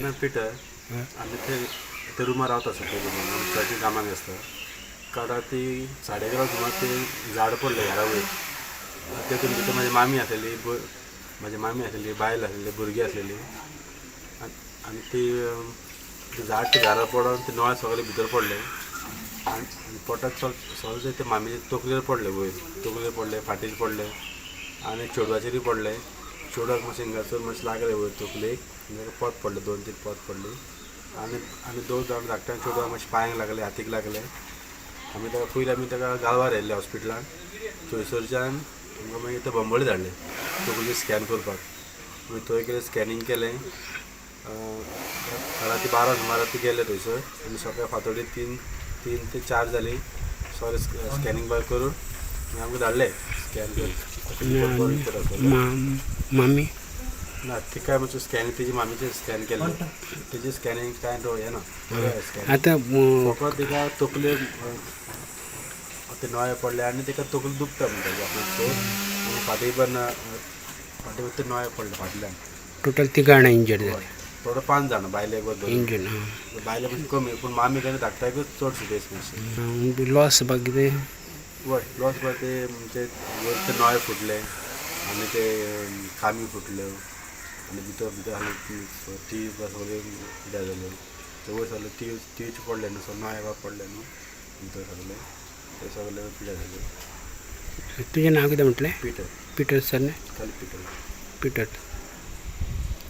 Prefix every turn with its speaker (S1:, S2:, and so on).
S1: नांव पिटर. आमी ते ते रुमार रावता सकयल रुमान. आमी चडशीं कामाक आसता. काल राती 11:30 सुमार ते झाड पडलें घरा वयर. तेतून भितर म्हाजी मामी आसलेली, म्हाजी मामी आसलेली, बायल आसलेली, भुरगीं आसलेली. आनी ती झाड ते घरा पडोन ते नळे सगळे भितर पडले आनी पोटात सगळे ते मामीचे तकलेर पडले, वयर तकलेर पडले, फाटीर पडले आनी चेडवाचेरूय पडले. चेडवाक मातशें हिंगासर मातशें लागलें वयर तकलेक, ताका पोत पडलें, 2-3 पोत पडली. आनी आनी 2 जाण धाकट्या चेडवाक मातशें पांयांक लागले, हातीक लागले. आमी ताका पयलीं आमी ताका गालवार व्हेल्लें हॉस्पिटलान. थंयसरच्यान आमकां मागीर ते बंबोळी धाडलें तकली स्कॅन करपाक. मागीर थंय गेलें, स्कॅनींग केलें. राती 12 सुमार ती गेले थंयसर आनी सकाळी फांतोडी 3 ते 4 जाली. सगळें स्कॅनींग बाय करून मागीर आमकां धाडले स्कॅन करून.
S2: मामी
S1: ना, तिका मातशें स्कॅन तेजी मामीचें स्कॅन केलें. तेजें स्कॅनींग कांय हें ना स्कॅन.
S2: आतां
S1: फकत तिका तकलेक ते नळे पडले आनी तिका तकली दुखता म्हणटा आपणाक. आनी फाटीं पण फाटीं ते नळे पडले फाटल्यान.
S2: टोटल तिगां जाणां इंजर्ड जाले.
S1: थोडो 5 जाणां बायलेक धरून.
S2: इंजर्ड.
S1: बायले मातशें कमी पूण मामी आनी धाकट्याकूच चड सिरियस मातशें.
S2: लॉस बा कितें?
S1: वय लॉस बा ते म्हणजे वयर ते नळे फुटले आनी ते खामी फुटल्यो आनी भितर भितर आसले टी बा सगळे कितें जाल्यो ते वयर सगळे टीच पडले न्हू, सगळे नळे बा पडले न्हू भितर सगळे, ते सगळे पिड्यार जाले.
S2: तुजें नांव कितें म्हटलें?
S1: पिटर.
S2: पिटर सर न्ही?
S1: खाली पिटर.
S2: पिटर.